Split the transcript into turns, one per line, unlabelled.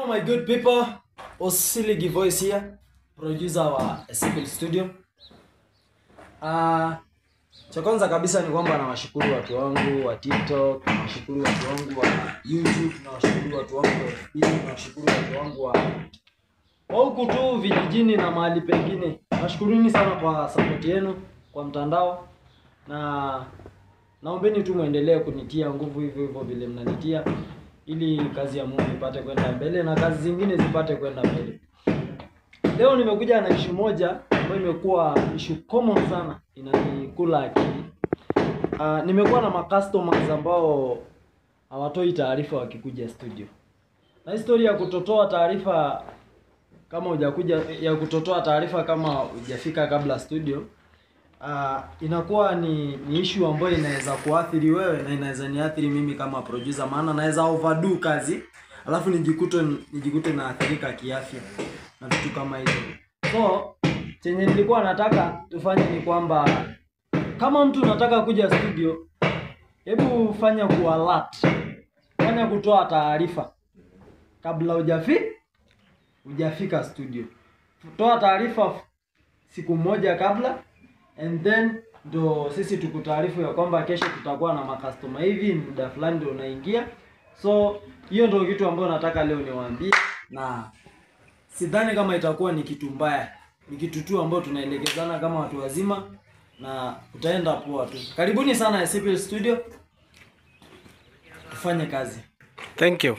Hello my good people, Osiligi Voice here, producer wa Simple Studio. Cha kwanza kabisa ni kwamba nawashukuru watu wangu wa TikTok, nawashukuru watu wangu wa YouTube, nawashukuru watu wangu wa FB, nawashukuru watu wangu wa huku tu vijijini na mahali pengine. Nashukuruni sana kwa support yenu kwa mtandao, na naombeni tu muendelee kunitia nguvu hivyo hivyo vile mnanitia, ili kazi ya Mungu ipate kwenda mbele na kazi zingine zipate kwenda mbele. Leo nimekuja na issue moja ambayo imekuwa issue common sana, inanikula akili. Nimekuwa na ma-customers ambao hawatoi taarifa wakikuja studio. Na historia ya kutotoa taarifa kama hujakuja, ya kutotoa taarifa kama hujafika kabla studio, inakuwa ni issue ambayo inaweza kuathiri wewe na inaweza niathiri mimi kama producer, maana naweza overdo kazi alafu nijikute naathirika kiafya na vitu kama hizo. So chenye nilikuwa nataka tufanye ni kwamba kama mtu unataka kuja studio, hebu fanya ku alert, fanya kutoa taarifa kabla hujafika studio. Toa taarifa siku moja kabla, and then ndo sisi tukutaarifu ya kwamba kesho tutakuwa na makastoma hivi, muda fulani ndio unaingia. So hiyo ndio kitu ambayo nataka leo niwaambie, na sidhani kama itakuwa ni kitu mbaya. Ni kitu tu ambayo tunaelekezana kama watu wazima na utaenda poa tu. Karibuni sana Simple Studio, tufanye kazi.
Thank you.